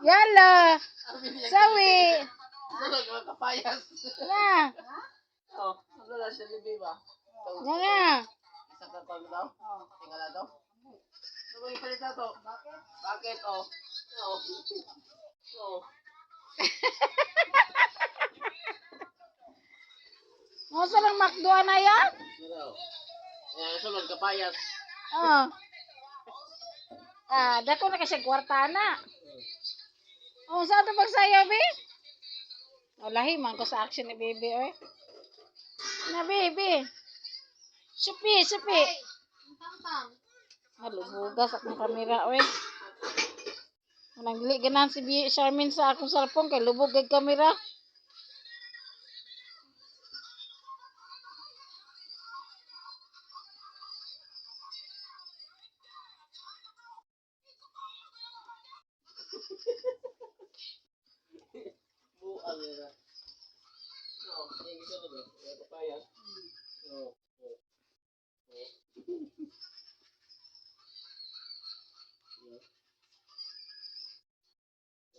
Yala. Sawi. Sulod mga kapayas. Na. Oh, sulod na siya libi ba? Nga nga. Isa ka tawag daw? Tingala daw? Ano yung palit na to? Bakit? Oh. Oh. Oh. Mo sa lang makdo na ya? Ano? Ayan, sulod kapayas. Oh. Ah, dako na kasi kwarta na. Oh, sa ato pagsayaw, be? Oh, lahi man ko sa action ni baby, oy. Na, baby. Supi, supi. Malubugas akong kamera, oy. Nang dili ganan si Charmin sa akong cellphone kay lubog kay kamera. Buang yun na. Oh, yung isa na ba? Yung kapayas. Oh. Oh. Oh.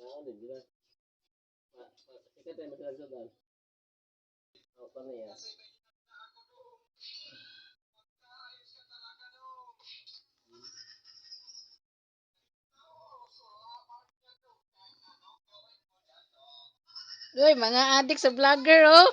Ah, ano, di ba? Sikat tayo masilagsadan. Oh, paano yan? Uy, mga adik sa vlogger, oh.